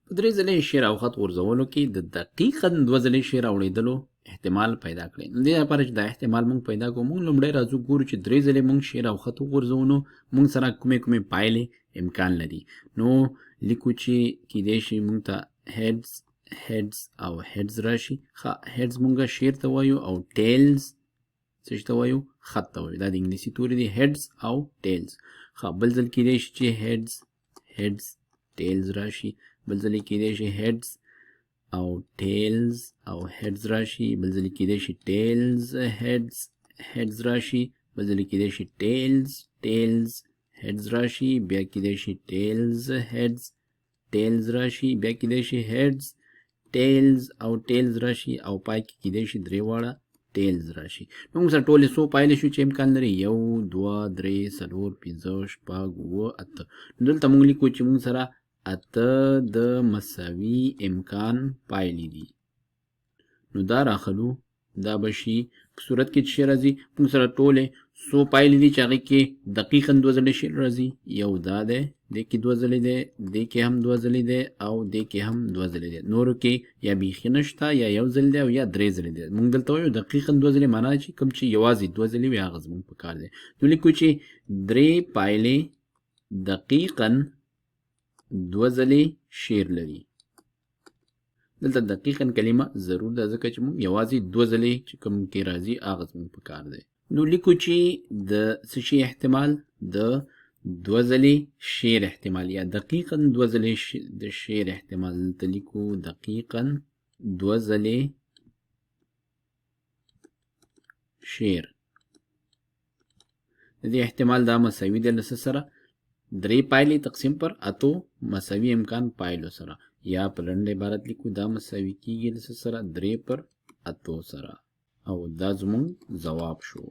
په درې ځلې شیر او خط غورځولو کې د دقیقاً دوه ځلې شیر اوړېدلو احتمال پیدا کړئ. نو دې لپاره چې دا احتمال موږ پیدا کړو، موږ لومړی راځو ګورو چې درې ځلې موږ شیر او خط وغورځوو نو موږ سره کومې کومې پایلې امکان لري. نو لیکو چې کیدای شي موږ ته هیډز، هیډز او هیډز راشي. ښه، هیډز موږ شیر ته وایو او ټیلز څه شي ته وایو؟ خط ته وایو. دا د انګلیسي توري دي، هیډز او ټیلز. ښه، بل ځل کیدای شي چې هیډز، هیډز، ټیلز راشي. بل ځل کیدای شي هیډز او ټیلز او هیډز راشي. بل ځل کیدای شي ټیلز، هیډز، هیډز راشي. بل ځل کیدای شي ټیلز، ټیلز، هیډز راشي. بیا کیدای شي ټیلز، هیډز، ټیلز راشي. بیا کیدای شي هیډز، ټیلز او ټیلز راشي. او پای کې کیدای شي درې واړه ټیلز راشي. نو موږ سره ټولې څو پایلې شو چې امکان لري؟ 1، 2، 3، 4، 5، 6، 7، 8. نو دلته موږ لیکو چې موږ سره 8 د مساوي امکان پایلې دي. نو دا راخلو، دا به شي په صورت کې چې راځي موږ سره ټولې څو پایلې دي چې هغې کې دقیقاً دوه ځلې شی راځي. یو دا دی، دې کې دوه ځلې دی، دې کې هم دوه ځلې دی او دې کې هم دوه ځلې دی. نورو کې یا بیخي نشته، یا یو ځل دی او یا درې ځلې دی. موږ دلته وایو دقیقاً دوه ځلې، معنا چې کوم چې یوازې دوه ځلې وي هغه زموږ په کار دی. نو لیکو چې درې پایلې دقیقاً دوه ځلې شیر لري. دلته دقیقاً کلمه ضرور ده ځکه چې موږ یوازې دوه ځلې چې کوم کې راځي هغه زموږ په کار دی. نو لیکو چې د څه شي احتمال؟ د دوه ځلې شیر احتمال یا دقیقاً دوه ځلې د شیر احتمال. دلته لیکو دقیقاً دوه ځلې شیر. د دې احتمال دا مساوي دی له څه سره؟ درې پایلې تقسیم پر اتو مساوي امکان پایلو سره، یا په لنډ عبارت لیکو دا مساوي کیږي له څه سره؟ درې پر اتو سره. او دا زموږ ځواب شو.